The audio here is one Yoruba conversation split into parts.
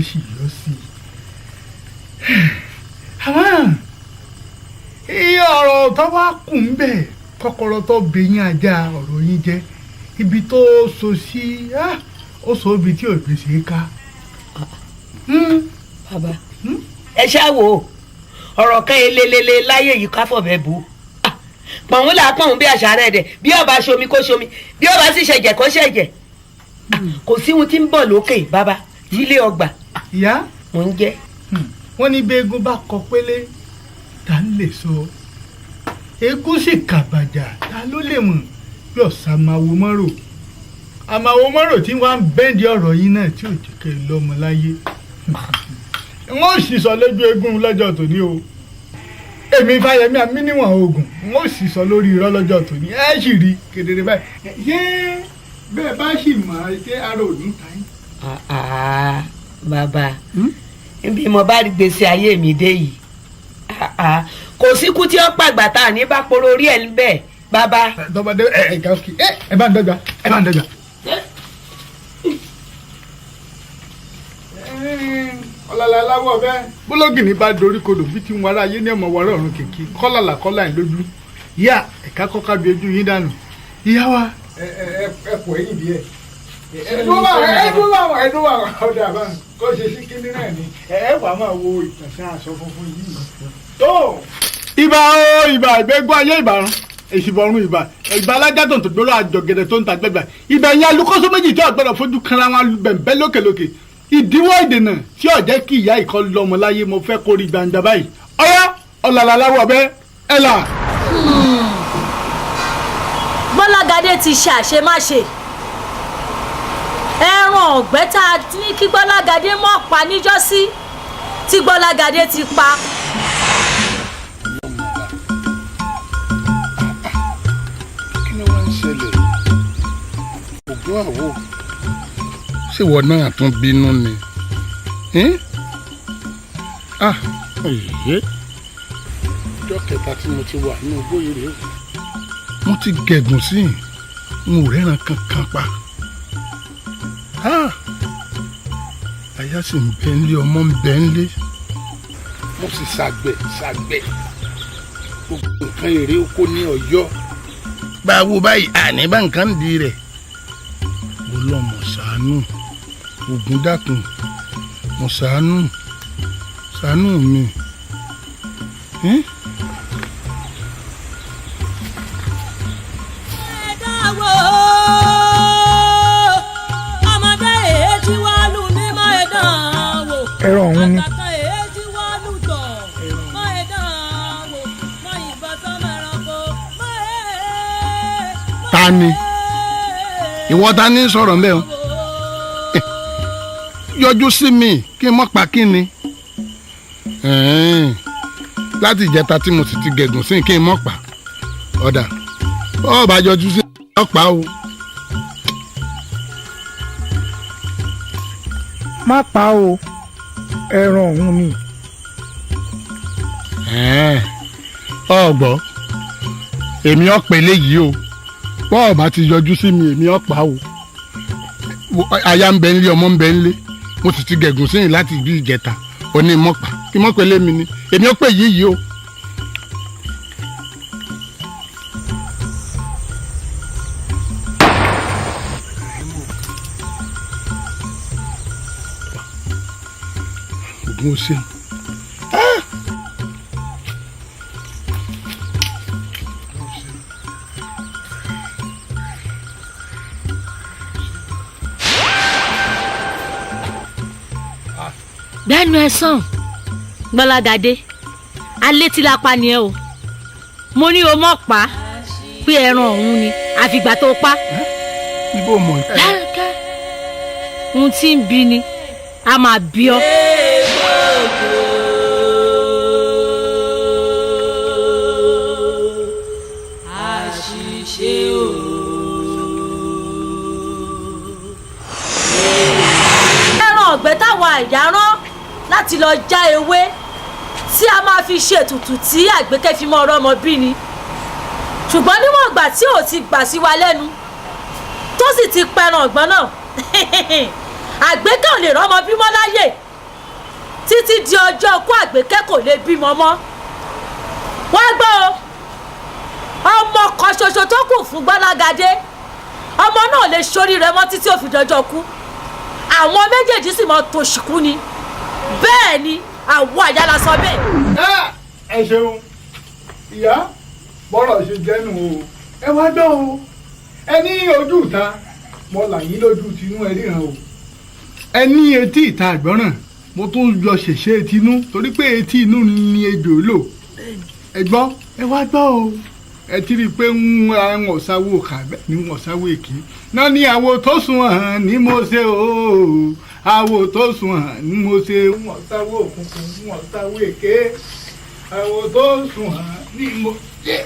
sì yọ sí i. Àmọ́ iye ọ̀rọ̀ tó wá kù ń bẹ̀, kọ́kọ́rọ́ tó bẹ̀yìn ajá ọ̀rọ̀ yín jẹ́ ibi tó so sí, ó so ibi tí ò gbèsè ká. Bàbá, ẹ ṣáà wò ó, ọ̀rọ̀ kan elelele láyé yìí ká fọ̀bẹ bò ó. Pọ̀nwó là á pọ̀nwó bí àṣà rẹ̀ dẹ̀, bí ọba ṣomi kó ṣomi, bí ọba sì ṣẹ̀jẹ̀ kó ṣẹ̀jẹ̀. Kò sí ohun tí ń bọ̀ lókè bàbá sílé ọgbà. Ìyá, mò ń jẹ́. Wọ́n ní bí eégún bá kọ pélé, ta ń lè sọ, eégún sì kàbàjà, ta ló lè mọ̀ bí ọ̀sà máa wo mọ́rò àmàwo mọ́rò tí wọ́n á bẹ́ǹdì ọ̀rọ̀ yín náà tí ò jẹ́ kẹ́ ẹ lọ́mọ láyé. Wọ́n ò sì sọ lójú eégún lọ́jọ́ tòní o. Èmi Fáyẹmí àmì níwọ̀n oògùn, wọ́n ò sì sọ lórí irọ́ lọ́jọ́ tòní, ẹ sì rí kedere báyìí. Ṣé bẹ́ẹ̀ bá sì mọ̀ ẹ́, ṣé ara ò ní ta yín? Bàbá, níbi mo bá gbèsè ayé mi dé yìí, kò síkú tí ó pàgbà tá a ní bá poro orí ẹ̀ ń bẹ̀, bàbá. Tọ́ba dé ẹ ẹ gàsíkì ẹ ẹ bá ń dọ́gba, ẹ bá ń dọ́gba. Ọlọ́lá aláwọ̀ bẹ́ẹ̀. Bólógìní bá dorí kodò bí tí ń wara ayé ní ọmọ wàrà ọ̀run kìkì kọ́làlà kọ́là ẹ̀ lójú. Ìyá ẹ̀ka kọ́ka bí ojú yín dànù. Ìyá wa, ẹ ẹ ẹ ẹ pọ̀ ẹ̀yìn díẹ̀. Ẹ dúró bá ẹ dúró bá ẹ dúró bá ọ̀dà bá kó ṣe sí kíní náà ni. Ẹ ẹ wàá máa wo ìtànṣán aṣọ funfun yìí. Tó ibà o, ibà ìgbẹ́gbọ́ ayé, ìbàrún èsìbọ̀rún, ìbà ìbà alájà tó ń tògbóró àjọgẹ̀dẹ̀ tó ń ta gbẹgbà, ibà ẹ̀yìn alukóso méjì tí ọ̀gbọ́dọ̀ fojú kanra wọn bẹ̀m̀bẹ́ lókèlókè, ìdíwọ́ ìdènà tí ó jẹ́ kí ìyá ìkọ́ lọ́mọ láyé, mo fẹ́ kórìí gbangba báyìí. Ọ̀yá ọ̀làlà láwọ̀ bẹ́ ẹ̀ là. Gbọ́lágadé ti ṣe àṣemáṣe. Ẹran ọ̀gbẹ́ tá a ní kí Gbọ́lágadé mọ̀ pa níjọ́sí tí Gbọ́lágadé ti pa. Kí ni wọ́n ń ṣẹlẹ̀? Ògùn àwò, ṣé ìwọ náà tún bínú ni? Ah, ẹ̀yẹ́, ọjọ́ kẹta tí mo ti wà nínú igbó yìí rèé o. Mo ti gẹ̀gùn sí i, n ò rẹ́ran kankan pa. Ah, aya sì ń bẹ nílé, ọmọ ń bẹ nílé, mo sì ṣàgbẹ̀ ṣàgbẹ̀, gbogbo nǹkan èrè oko ní Ọ̀yọ́. Báwo báyìí àní bá nǹkan di rẹ̀, mo lọ mọ̀ ṣàánú. Ògùn dákun, mọ̀ ṣàánú, ṣàánú mi. Ẹ̀dá wo ọmọdé èé tí wàá lù mí mọ́ ẹ̀dá wo. Ẹran ọ̀hún ni. Àgbàkan èé tí wàá lù tọ̀ mọ́ ẹ̀dá wo mọ́ ìbọn sọ́mọ ẹranko mọ́ ẹ̀. Ta ni ìwọ? Ta ni ń sọ̀rọ̀ mbẹ́ o? Yọjú sí mi kí n mọ̀ pa kí ni. Ẹ̀ẹ́n, láti ìjẹta tí mo sì ti gẹ̀gùn sí kí n mọ̀ pa ọ̀dà ọ̀ bá yọjú sí ọ̀pá o. Má pa o, ẹran ọ̀hún ni. Ẹ̀ẹ́n, ọ̀gbọ́ èmi ọ̀pẹ léyìí o, bọ́ọ̀ bá ti yọjú sí mi, èmi ọ̀pá o. Aya ń bẹ ńlé, ọmọ ń bẹ ńlé, mo sì ti gẹ̀gùn sí láti ibi ìjẹta, òní mọ̀pá kí mọ̀pẹ́ lémi ni, èmi ọ̀pẹ yìí yìí o. Ògùn ó ṣeun. Gbẹ́nu ẹ sàn, Gbọ́lágadé, alétílápá ni ẹ o. Mo ní o mọ̀ pa pé ẹran ọ̀hún ni, àfìgbà tó pa. Ibo mọ̀. Dákẹ́, ohun tí ń bi ni a máa bí ọ. Àṣìṣe o. Ẹran ọ̀gbẹ́ táwọn àyà rán láti lọ já ewé tí a máa fi ṣe ètùtù tí Àgbékẹ́ fi mọ́ ọ̀rọ̀ ọmọ bí ni, ṣùgbọ́n níwọ̀n ìgbà tí ò ti gbà sí wa lẹ́nu tó sì ti pẹran ọ̀gbọ́n náà, Àgbékẹ́ ò lè rọ́mọ bímọ láyè. Títí di ọjọ́ kó Àgbékẹ́ kò lè bímọ mọ́. Wá gbọ́ o, ọmọ kan ṣoṣo tó kù fún Gbọ́lágadé, ọmọ náà lè ṣoríire mọ́ títí ó fi dọjọ́ kú. Àwọn méjèèjì sì mọ tòṣìkú ni. Bẹ́ẹ̀ ni, àwọn àyàlá sọ bẹ́ẹ̀. Ẹ ṣeun ìyá, bọ́rọ̀ ṣe jẹ́nu o. Ẹ wá gbọ́ o, ẹ ní ojú ìta mo là yín lójú tinú, ẹ ríran o. Ẹ ní etí ìta àgbọ́ràn, mo tún yọ ṣèṣe tinú torí pé etí inú ni ejò lò. Ẹ gbọ́, ẹ wá gbọ́ o. Ẹ ti rí i pé ń wọ̀n sáwó kà bẹ́ẹ̀ ni wọ̀n sáwó èkì náà ní àwo tó sùn hàn ní mo ṣe o, àwo tó sùn hàn ní mo ṣe. Wọ̀n sáwó òkùnkùn, wọ̀n sáwó èké, àwo tó sùn hàn ní mo ṣe.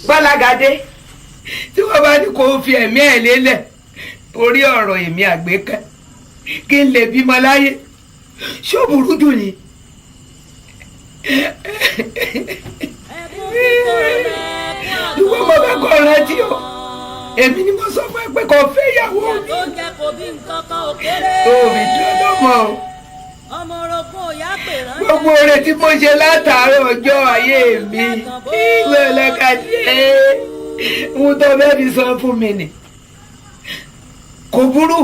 Gbọ́lágadé, tí wọ́n bá ní kó fi ẹ̀mí ẹ̀ lélẹ̀ torí ọ̀rọ̀ èmi Àgbékẹ́ kí n lè bímọ láyé, ṣó burú jù ni? Ìwọ mo fẹ́ kọ́ rántí o, èmi ni mo sọ fún ẹ pé kò fẹ́ ìyàwó mi tó fi dúró lọ́mọ o. Gbogbo oore tí mo ṣe látàárọ̀ ọjọ́ ayé mi, ìwé ọlọ́kadì ń tó fẹ́ fi sọ fún mi nì. Kò burú,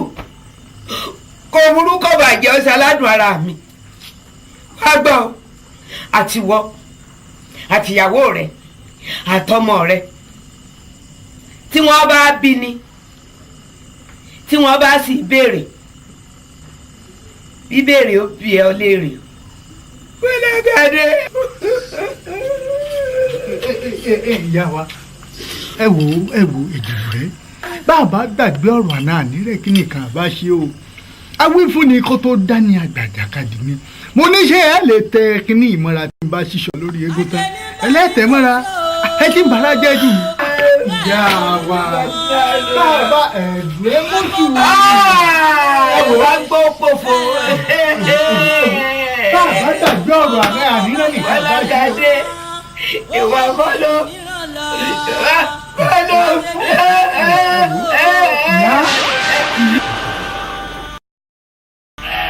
kò burú, kò bàjẹ́, ọ̀sẹ̀ aládùn ara mi. Wá gbọ́ o, àtiwọ́ àtìyàwó rẹ àtọmọ rẹ, tí wọ́n bá bí ni, tí wọ́n bá sì béèrè bíbéèrè, ó bí ẹ ọ léèrè. Gbọ́lágadé. Ìyá wa, ẹ wò ó, ẹ wò èjìlú rẹ, bàbá gbàgbé ọ̀rọ̀ àná ànírẹ̀ kí nìkan àbá ṣe o. Awífúnni kó tó dání àgbàjàkadì ni. Mo ní ṣé ẹ lè tẹ kíní ìmọ̀ra tí n bá ṣíṣọ lórí eégún tán ẹlẹ́tẹ̀ mọ́ra ẹ ti ń bára jẹ́ jù. Ìyá wa, bàbá ẹ̀dùn ẹ mọ́tò. Ẹ wò wá gbọ́ pòfo. Bàbá gbàgbé ọ̀rọ̀ àná ànírẹ̀ nìkan bá ṣe o. Gbọ́lágadé, ìwà bọ́lọ́ bọ́lọ́. Ìyá.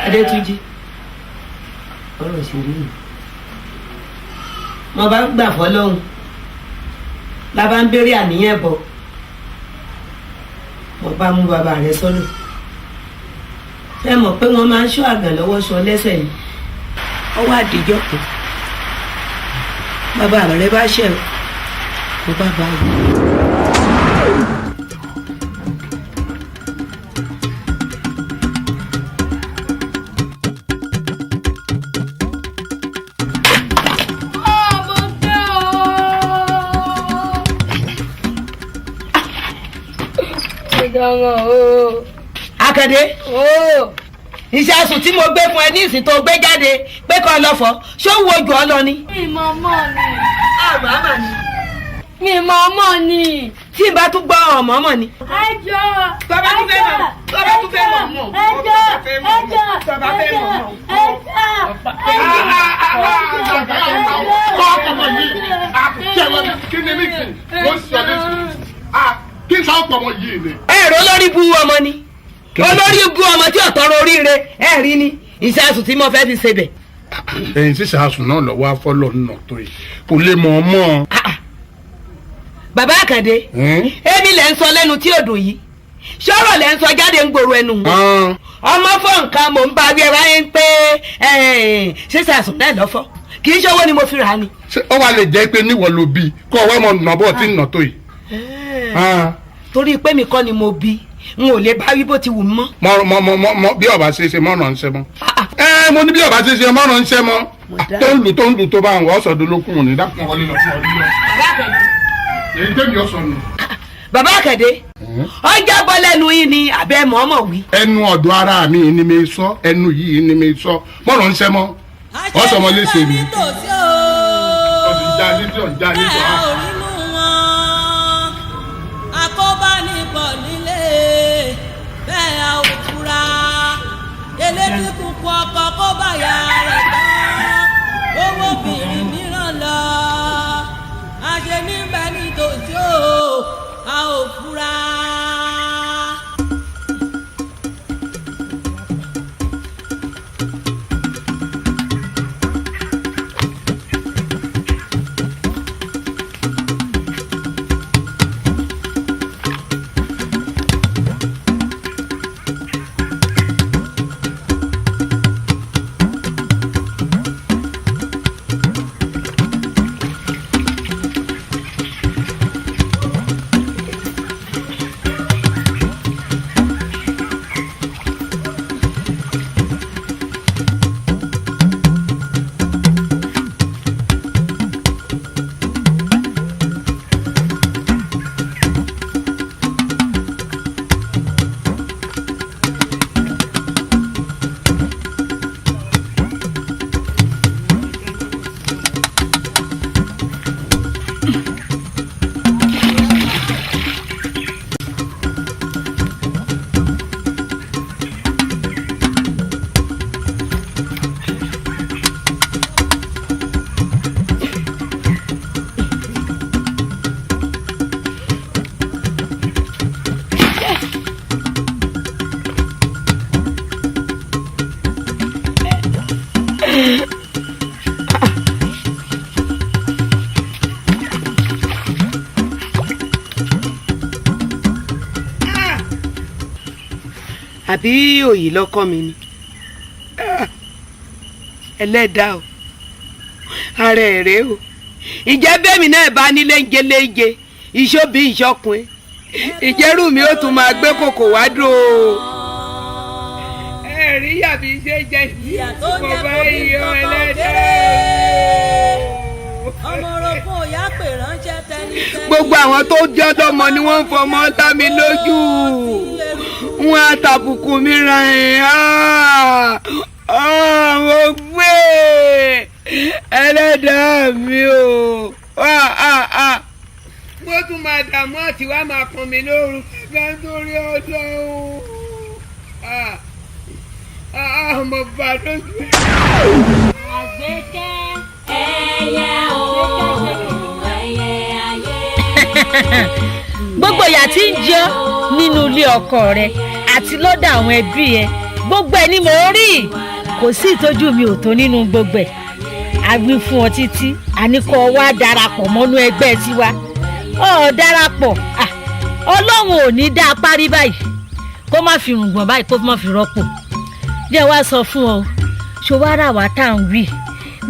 Adétúnjì, ọ̀rọ̀ sì rí mi, mo bá ń gbà fọlọ́hún la bá ń béèrè àníyàn bọ̀, mo bá mú bàbá rẹ sọ́nà. Ṣé mọ̀ pé wọ́n máa ń ṣọ́ àgàn lọ́wọ́ sọ lẹ́sẹ̀ ni? Ọwọ́ àdìjọ́ kan bàbá rẹ bá ṣẹ̀, mo bá bá wí. Mo gbé o. Mo dáná o. Akande. O. Iṣẹ́ àsùn tí mo gbé fún ẹ ní ìsìn tó gbé jáde pé kọ́ lọ fọ́, ṣó ń wo jù ọ lọ ni. Mi mọ ọmọ ni. Àmọ́ àmà ni. Mi mọ ọmọ ni. Tí n bá tún gbọ́ ọmọ ọmọ ni. Ẹ jọ. Tọ́ba tún fẹ́ mọ̀, tọ́ba tún fẹ́ mọ̀ mọ̀. Ẹ jọ. Tọ́ba Ẹ jọ. tọ́ba fẹ́ mọ̀ mọ̀. Ẹ jọ. Ọmọ yìí kí ni ní sìn ó sọ ní sìn kí n sáwọ́ pọ̀ ọmọ yìí ni. Ẹ rò olórí bu ọmọ ni, olórí bu ọmọ tí ọ̀tọ̀rọ̀ oríire ẹ rí ni ìṣàsùn tí mo fẹ́ fi ṣe bẹ̀. Ẹyin sísè asùn náà lọ́wọ́ afọ́lọ́ nà tó yìí kò lè mọ̀ ọ́ mọ́. Bàbá Àkàndé, èmi lẹ̀ ń sọ lẹ́nu tí ò dùn yìí, sọ̀rọ̀ lẹ̀ ń sọ jáde ń gbòòrò ẹnu. Ọmọ fọ nǹkan mò ń bá wí, ẹ wáyé ń pé ṣíṣàsùn náà lọ́fọ́, kì í ṣe owó ni mo fi rà á ni. Ṣé ó wàá lè jẹ́ pé níwọ̀ ló bí kó ọwọ́ mọ̀ nà bọ́ tí ń nà tó yìí? Torí pé mi kọ́ ni mo bí, n ò lè bá wí bó ti wù mí mọ́. Mọ mọ mọ mọ mọ bí ọba ṣe ṣe mọ́ràn ń ṣe mọ́. Ẹ mo ní bí ọba ṣe ṣe mọ́ràn ń ṣe mọ́. Tó ń lù tó ń lù tó bá ń wọ́ ọ̀sọ̀dún lókun ní dákun wọlé lọ fún ọdún lọ. Èyí tẹ́mi ọ̀sán nù. Bàbá Àkàndé, ọjà bọ́ lẹ́nu yín ni àbẹ́ mọ̀ọ́mọ̀ wí. Ẹnu ọ̀dọ̀ ara mi ni mi sọ, ẹnu yìí ni mi sọ, mọ́ràn ń ṣe mọ́, ọ̀sọ̀ mọ́ léṣe mi. Ọ̀sìn já ní tí ọ̀n já ní tí Bẹ́ẹ̀ ọ̀n. ò rínú wọn, àkóbá ní bọ̀ nílé, bẹ́ẹ̀ a ò fura. Elétí kúkú ọkọ̀ kó bá ya rẹ̀ tán, owó obìnrin mìíràn lọ. Àṣẹ níbẹ̀ nítòsí o, a ò fura. Àbí òyì lọ́kọ́ mi ni? Ẹlẹ́dàá o, ara ẹ̀ rèé o. Ìjẹ́ bẹ́mi náà bá ní léńjẹ léńjẹ ìṣóbi ìṣọkùnrin, ìjẹ́rù mi ó tún máa gbé kòkò wá dùn o. Ẹ̀rí yàbí ṣe jẹ́ tó ń kò jẹ́ bá kó bí yọ kankan ẹlẹ́dàá. kéré. Ọmọ orogún òyà pè ránṣẹ́ tẹnitẹni. Gbogbo àwọn tó jẹ́ ọlọ́mọ ni wọ́n ń fọmọ lá mi lójú, wọn àtàbùkù mi ràn ẹ́. Mo gbé ẹlẹ́dàá mi o. Wọ́n tún máa dààmú àti wá máa pọn mi lóru kankan nítorí ọjọ́ o. Mo bá lójú ẹ̀. Àgbékẹ́. Ẹyẹ o, ẹyẹ ayé. Gbogbo ìyà tí ń jẹ ọ́ nínú ilé ọkọ rẹ àti lọ́dọ̀ àwọn ẹbí ẹ, gbogbo ẹ ni mò ń rí. Kò sí ìtọ́jú mi ò tó nínú gbogbo ẹ̀. A wí fún ọ títí, àní kó o wá darapọ̀ mọ́nú ẹgbẹ́ tiwa, ọ darapọ̀. Ah, Ọlọ́run ò ní dá a parí báyìí kó má fi rùngbọ̀n báyìí, kó má fi rọ́pò. Jẹ́ wá sọ fún ọ, ṣó wá rà wá tá à ń wí,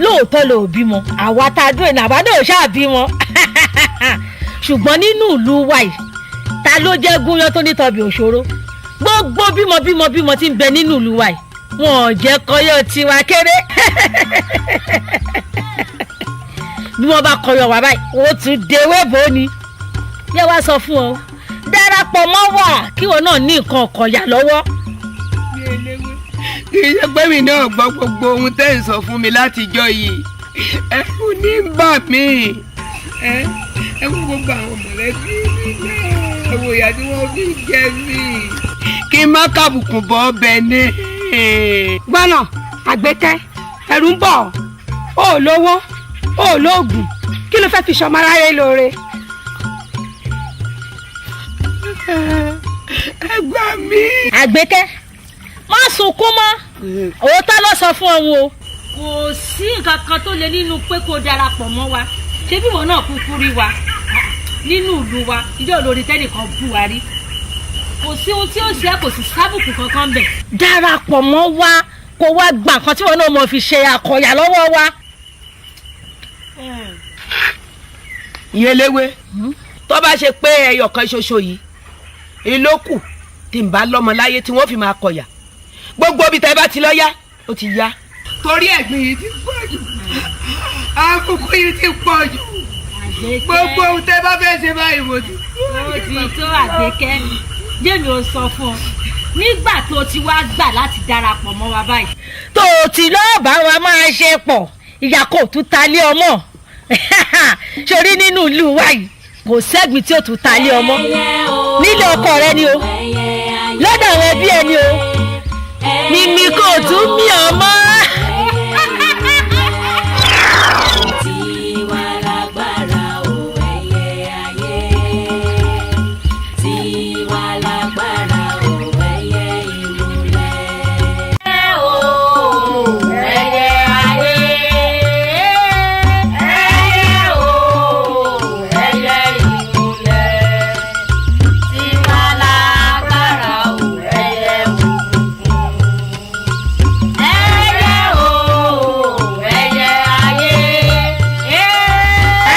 lóòótọ́ ló bímọ, àwa tá a dúró ní àwa náà ò ṣáà bímọ, ṣùgbọ́n nínú ìlú wa yìí, ta ló jẹ́ gúnyán tó ní tọbi òṣòro? Gbogbo bímọ bímọ bímọ tí ń bẹ nínú ìlú wa yìí, wọn ò jẹ́ kọyọ tiwa kéré. Bí wọ́n bá kọyọ wà báyìí, ó tún dewé bò ó ni. Yẹ wá sọ fún ọ, darapọ̀ mọ́ wà kí wọn náà ní nǹkan ọkọ̀yà lọ́wọ́. Kì í ṣe pé mi náà gbọ́ gbogbo ohun tẹ́ ń sọ fún mi látijọ́ yìí, ẹ̀rù ní ń bà mí. Ẹ ẹ wo gbogbo àwọn mọ̀lẹ́bí mi náà, ẹ wo ìyà tí wọ́n fi jẹ mí. Kí n má kàbùkù bọ́ ọbẹ̀ ní. Gbọ́nà Àgbékẹ́, ẹ̀rù ń bọ̀ ọ́. Ò lówó, ò lóògùn, kí ló fẹ́ fi ṣọmọ aráyé lóore? Ẹ gbà mí. Àgbékẹ́, má sunkún mọ́, òótọ́ ló sọ fún ọ̀hún o. Kò sí nǹkan kan tó le nínú pé kó darapọ̀ mọ́ wa. Ṣé bí wọn náà kúkú rí wa nínú ìlú wa, ìjọ olórí tẹ́nìkan bú wa rí? Kò sí ohun tí ó ṣe é, kò sí sábùkù kankan bẹ̀. Darapọ̀ mọ́ wa kó wá gba nǹkan tí wọn náà mọ̀ fi ṣe àkọ̀yà lọ́wọ́ wa. Ìyẹlẹwé, tó bá ṣe pé ẹyọ kan ṣoṣo yìí ìlókù tí ń bá lọ́mọ láyé tí wọ́n fi máa kọ̀yà, gbogbo ibi tẹ́ bá ti lọ yá, ó ti yá. Torí ẹ̀gbin yìí ti pọ̀ jù, àkókò yìí ti pọ̀ jù, gbogbo ohun tẹ́ bá fẹ́ ṣe báyìí mo ti. Ó ti tó Àgbékẹ́, jẹ́mi ò sọ fún ọ nígbà tó ti wá gbà láti darapọ̀ mọ́ wa báyìí. Tó o ti lọ́ọ́ bá wa máa ṣe pọ̀, ìyá kò tún ta lé ọmọ sórí nínú ìlú wa yìí, kò sẹ́gbìn tí ó tún ta lé ọmọ nílé ọkọ rẹ ni o, lọ́dọ̀ àwọn ẹbí ẹ ni o, mímí kò tún mí ọmọ. Tiwa lágbára o, ẹyẹ ayé. Tiwa lágbára o, ẹyẹ ìmùlẹ̀. Ẹyẹ o, ẹyẹ ayé. Ẹyẹ o, ẹyẹ ìmùlẹ̀. Tiwa lágbára o, ẹyẹ òkùnkùn. Ẹyẹ o, ẹyẹ ayé.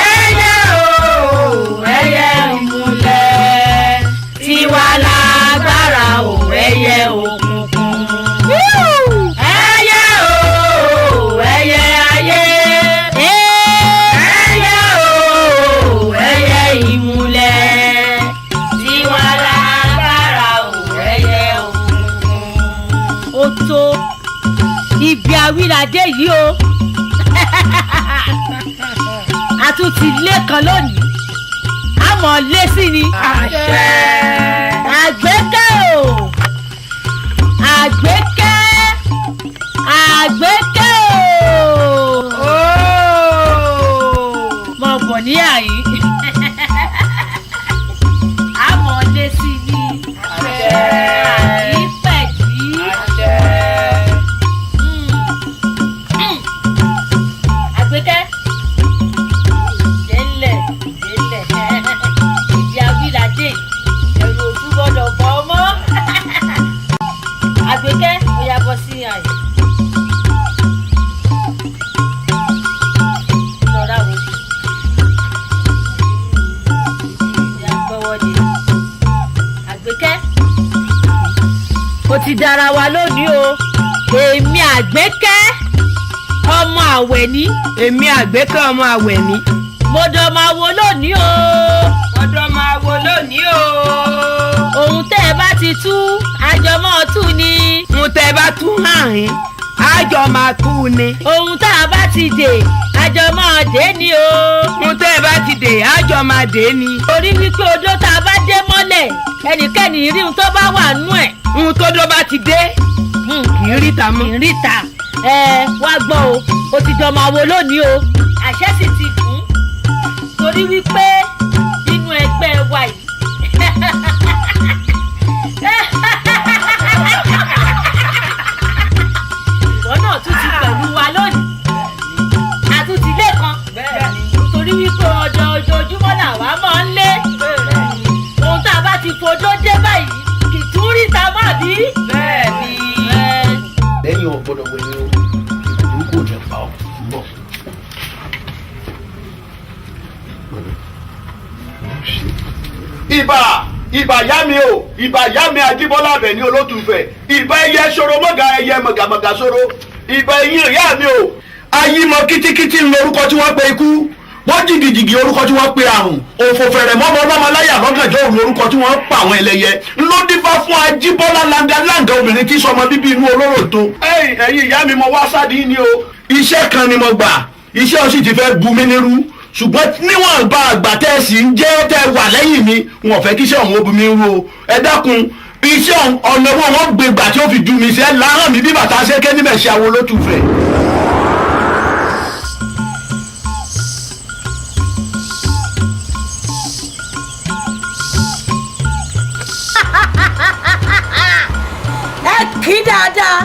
Ẹyẹ o, ẹyẹ ìmùlẹ̀, tiwa lágbára o, ẹyẹ òkùnkùn. Ẹyẹ o, ẹyẹ ayé. Ẹyẹ o, ẹyẹ ìmùlẹ̀, tiwa lágbára o, ẹyẹ òkùnkùn. Ó tó ibi àwílàdé yìí o, a tún ti lé kan lónìí, a mọ̀ lé sí ni. Àgbékẹ́ o, Àgbékẹ́, Àgbékẹ́ o, mọ̀ bọ̀ ní àyín, a mọ̀ lé sí ni. Àyípẹ̀jì. Àgbékẹ́, délẹ̀ délẹ̀, ìdí awílàdé, ẹ̀rù òtún gbọ́dọ̀ bọ́ ọmọ. Àgbékẹ́ ó yá bọ́ sí àyè. Lọ́ra wo. Ìyá gbọ́wọ́ de. Àgbékẹ́. Ó ti dára wa lónìí o. Èmi Àgbékẹ́ ọmọ Àwẹ̀ní. Èmi Àgbékẹ́ ọmọ Àwẹ̀ní. Mo dọ̀ máa wo lónìí o. Mo dọ̀ máa wo lónìí o. Ohun tẹ́ ẹ bá ti tú, àjọ máa tú ni. Ohun tẹ́ ẹ bá tú hàn yín, àjọ máa tú ni. Ohun tá a bá ti dè, àjọ máa dè ni o. Ohun tẹ́ ẹ bá ti dè, àjọ máa dè ni. Torí wípé odó tá a bá dé mọ́lẹ̀, ẹnikẹ́ni rí ohun tó bá wà nú ẹ̀. Ohun tó dó bá ti dé, kì í ríta mọ́. Kì í ríta. Ẹ wá gbọ́ o, o ti jọ máa wo lónìí o. Àṣẹ sì ti kún. Torí wípé nínú ẹgbẹ́ wa yìí. Ìwọ náà tún ti pẹ̀lú wa lónìí. A tún ti lé kan. Torí wípé ọjọ́ ojoojúmọ́ làwa máa ń lé. Ohun tá a bá ti fojó dé báyìí, kì í tún ríta mọ́ àbí. Lẹ́yìn ọ̀gbọ́dọ̀ wẹ̀ ni o, burúkú ò jẹ́ pa ọ́ bọ̀. Ìbà ìbà yá mi o, ìbà yá mi Ajíbọ́lá Àbẹ̀ní Olótùfẹ̀, ìbà ẹyẹ ṣòro mọ́gà ẹyẹ mọ̀gàmọ̀gà ṣòro, ìbà ẹyìn ìyá mi o. Ayímọ kítíkítí ń lorúkọ tí wọ́n pe ikú, wọ́n jìgìjìgì orúkọ tí wọ́n pe àrùn, òfò fẹ̀rẹ̀ mọ́mọ́ ọlọ́mọ láyà lọ́gànjọ́ òru orúkọ tí wọ́n pa àwọn ẹlẹ́yẹ ló dífá fún Ajíbọ́lá langalanga obìnrin tí sọmọ bíbí inú olóró tó. Ẹ̀yin ìyá mi mo wá sádìí ni o. Iṣẹ́ kan ni mo gbà, iṣẹ́ ó sì ti fẹ́ bu mi nírú, ṣùgbọ́n níwọ̀n bá àgbà tẹ́ ẹ sì ń jẹ́ tẹ́ ẹ wà lẹ́yìn mi, wọn ò fẹ́ kíṣẹ́ òun ó bu mi rú o. Ẹ dákun, iṣẹ́ ọ̀nà owó wọn gbé gbà tí ó fi ju mi ṣe láhàn mi bí bàtà ṣe ké níbẹ̀ ṣe àwọn Olótùfẹ̀. Ẹ kí dáadáa.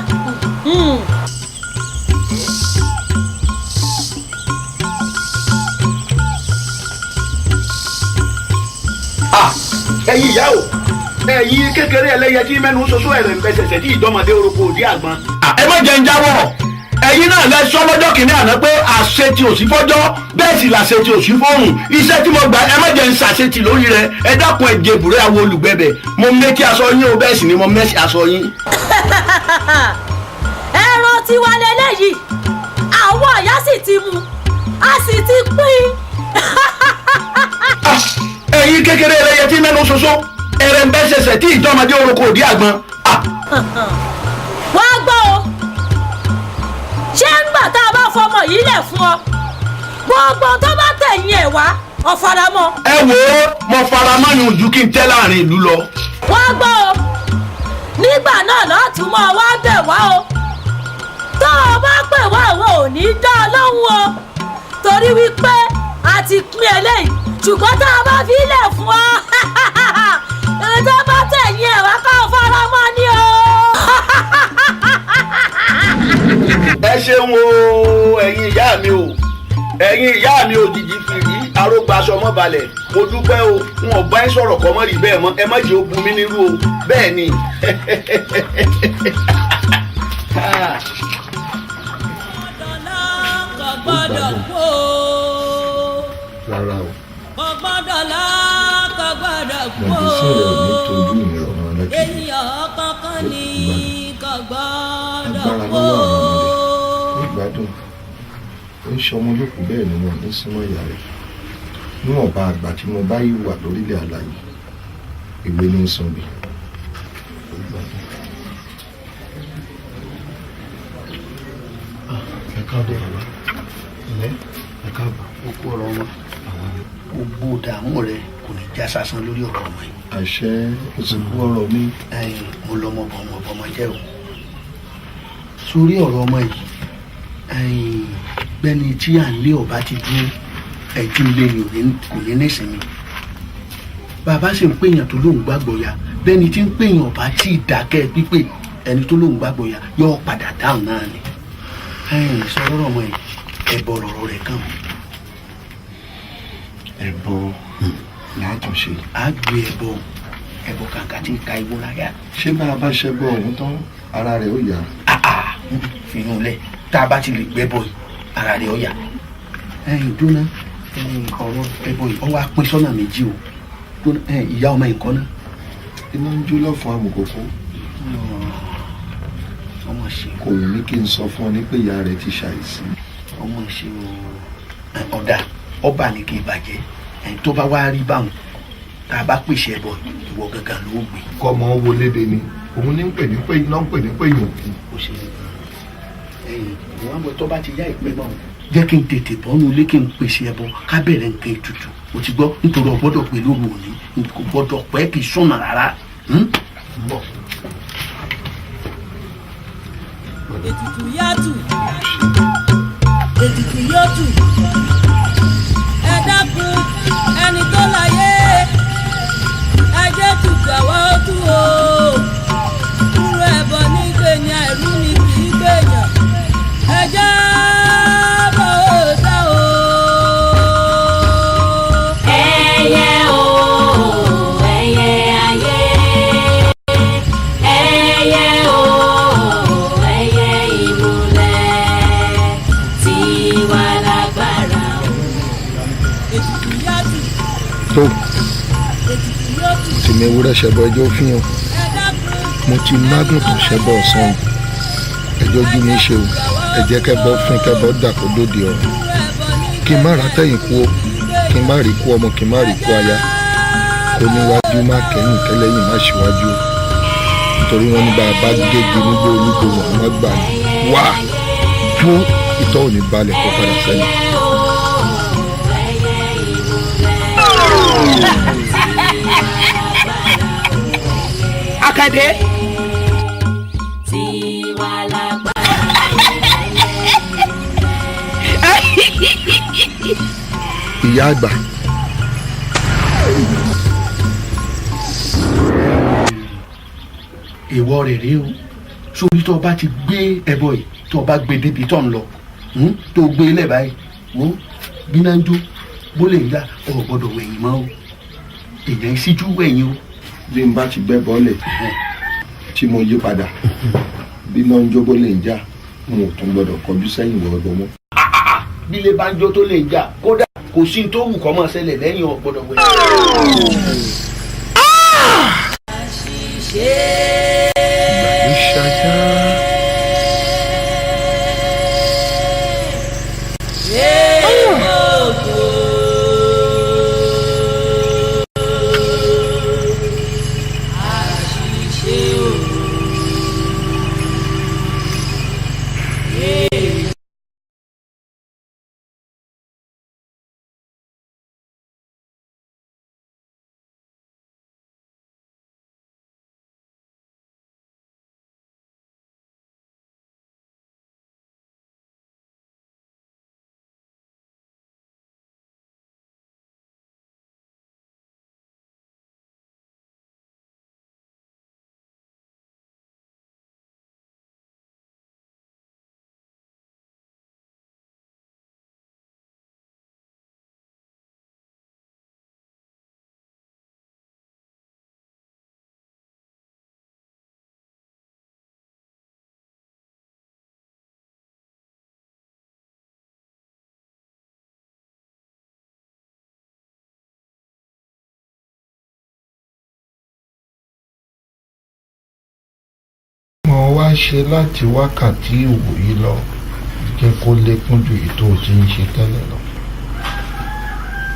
Ẹ̀yin ìyá o, ẹ̀yin kékeré ẹlẹ́yẹ tí mẹ́nu ṣoṣo ẹ̀rẹ̀ ń bẹsẹ̀sẹ̀ tí ìdọ́mọdé oroko òdí àgbọn. Ẹ má jẹ́ ń jáwọ́, ẹ̀yin náà lẹ sọ lọ́jọ́ kìíní àná pé àṣetì ò sí fọ́jọ́, bẹ́ẹ̀ sì làṣetì ò sí fọ́hùn. Iṣẹ́ tí mo gbà, ẹ má jẹ́ ń ṣàṣetì lórí rẹ. Ẹ dákun, ẹ jẹ̀bùrẹ́ àwọn olùgbẹ̀bẹ̀. Mo mẹ́kí aṣọ yín o, bẹ́ẹ̀ sì ni mo mẹ́sì aṣọ yín. Ẹran tiwa lélẹ́yìí, àwọn ìyá sì ti mú, a sì ti pín. Ẹ̀yin kékeré ẹlẹ́yẹ tí mẹ́nu ṣoṣo ẹ̀rẹ̀ ń bẹ́sẹ̀sẹ̀ tí ìjọmọdé oroko òdí àgbọn. Wá gbọ́ o, ṣé ńgbà tá a bá fọmọ yìí lẹ̀ fún ọ, gbogbo tó bá tẹ̀yìn ẹ̀ wá, ọ faramọ́. Ẹ wo, mo faramọ́ ni ojú kí n tẹ́ láàrin ìlú lọ. Wá gbọ́ o, nígbà náà lọ́tún mọ́ wá bẹ̀ wá o, tó o bá pè wá àwọn ò ní dá ọ lóhùn o, torí wípé a ti pín eléyìí, ṣùgbọ́n tá a bá fi ilẹ̀ fún ọ, tó bá tẹ̀yìn ẹ̀ wá ká faramọ́ ni o. Ẹ ṣeun o, ẹ̀yin ìyá mi o, ẹ̀yin ìyá mi òjijì fìrí arógbá aṣọ mọ́ balẹ̀, mo dúpẹ́ o. N ò bá ẹ sọ̀rọ̀ kọ́ mọ́ rí bẹ́ẹ̀ mọ́, ẹ má jẹ́ ó bu mí nírú o, bẹ́ẹ̀ ni. Rárá o, mọ̀jẹ̀sí rẹ̀ ò ní tojú mi rọ̀ mọ́ lẹ́kìtì. Agbára lọ́wọ́ àwọn ọmọdé ó gbádùn, ó ń ṣọmọ olókùú, bẹ́ẹ̀ ni wọn ní súnmọ́ ìyá rẹ̀. Níwọ̀nba àgbà tí mo bá yìí wà lórílẹ̀ àlàyé, ìwé ní sanbi. Ẹ káàbọ̀ bàbá, ǹlẹ́, ẹ káàbọ̀. Ó kú ọ̀rọ̀ wọn, gbogbo ìdààmú rẹ kò ní já sásán lórí ọ̀rọ̀ ọmọ yìí. Àṣẹ, ó ti kú ọ̀rọ̀ mi. Ẹ̀yin mo lọmọ bọmọ bọmọ jẹ o sórí ọ̀rọ̀ ọmọ yìí. Ẹ̀yin gbẹ́ni tí à ń lé ọba ti dúró, ẹ̀jú ilé ni kò ní nísìnyí. Bàbá sì ń pèèyàn tó lóun gbàgbọ́ ya, bẹ́ẹ̀ni tí ń pèèyàn ọba tí ì dákẹ́ pípé, ẹni tó lóun gbàgbọ́ ya yóò padà dáhùn náà ni. Ẹ̀yin sọ̀rọ̀ ọmọ yìí, ẹ̀bọ lọ̀rọ̀ rẹ̀ kàn. Ẹbọ látúnṣe. A gbé ẹbọ, ẹbọ kàkà tí ka ìwọ láyà. Ṣé bá a bá ṣẹbọ ọ̀hún tán, Ara rẹ̀ ó yá. Finú lẹ̀, tá a bá ti lè gbẹ́ bọ̀ yìí, ara rẹ̀ ó yá. Ẹ̀yin dúná, ọ̀rọ̀ ẹbọ yìí ọwọ́ apin sọ́nà méjì o. Ìyá ọmọ nǹkan náà. Iná ń jó lọ́fun amùkòkò. Ọmọ ṣe. Kò wù mí kí n sọ fún ọ ní pé ìyá rẹ ti ṣàìsí. Ọmọ ṣe o. Ọ̀dà ọba ni kì í bàjẹ́. Tó bá wá rí báwọn, tá a bá pèsè ẹbọ, ìwọ gangan ló gbé. Kọ́mọ wo léde ni òun ní ń pè ní pé iná ń pè ní pé yòó kú. Ó ṣe ẹyìn ìwọ̀n àbọ̀ tó bá ti yá ìpè náà. Jẹ́ kí n tètè bọ́nú ilé kí n pèsè ẹbọ ká bẹ̀rẹ̀ nǹkan ètùtù. O ti gbọ́, nítorí o gbọ́dọ̀ pé lóru òní, kò gbọ́dọ̀ pẹ́ kì í sọ̀nà rárá. Ètùtù yàtù, ètùtù yótù, ẹ dákun ẹni tó láyé, ẹ jẹ́ tutù àwa ó tú o. Kúrò ẹbọ ní gbèyàn, ẹ̀rú ni kì í gbèyàn, ẹ jẹ́ bọ́ ó dá o. Ẹyẹ o, ẹyẹ ayé, ẹyẹ o, ẹyẹ ìmùlẹ̀, tiwa lágbára o. Ètùtù yàtù, tó ètùtù yótù, mo ti ní ewúrẹ́ ṣẹbọ ẹjọ́ fíhàn, mo ti mágùntàn ṣẹbọ ọ̀sán, ẹjọ́ ojú mi ṣe o. Ẹ jẹ́ kẹ́bọ fún kẹ́bọ dà kó dòde ọ̀run, kí n má ra tẹ̀yìn kú o, kí n má rí kú ọmọ, kí n má rí kú aya, kó níwájú má kẹ́yìn, kẹ́lẹ́yìn má ṣíwájú o, nítorí wọ́n ní bá a bá gégi nígbó olúgbò wọn má gbà ní wá fún ìtọ́ òní balẹ̀ kó padà sẹ́yìn. Akande. Tiwa lágbára. Ìyá àgbà. Ìwọ rẹ̀ rèé o, sórí tó o bá ti gbé ẹbọ yìí, tó o bá gbé débi tó ń lọ, tó o gbé lẹ̀ báyìí, wo bí náà ń jó bó lè ń já, o ò gbọ́dọ̀ wẹ̀yìn mọ́ o, èèyàn síjú wẹ̀yìn o. Bí n bá ti gbẹ́ bọ́ọ̀lẹ̀ tí mo yí padà, bí náà ń jó bó lè ń já, n ò tún gbọ́dọ̀ kọjú sẹ́yìn wọ ọgbọ́n mọ́. Bí ilé bá ń jó tó lè ń jà, kódà kò sí ní tó wù kọ́ mọ́ ṣẹlẹ̀ lẹ́yìn, o gbọ́dọ̀ wẹ̀yìn. Ìgbàgbé ṣajá. Mo wá ṣe láti wákàtí ìwòyí lọ, jẹ́ kó lékún ju èyí tó o ti ń ṣe tẹ́lẹ̀ lọ.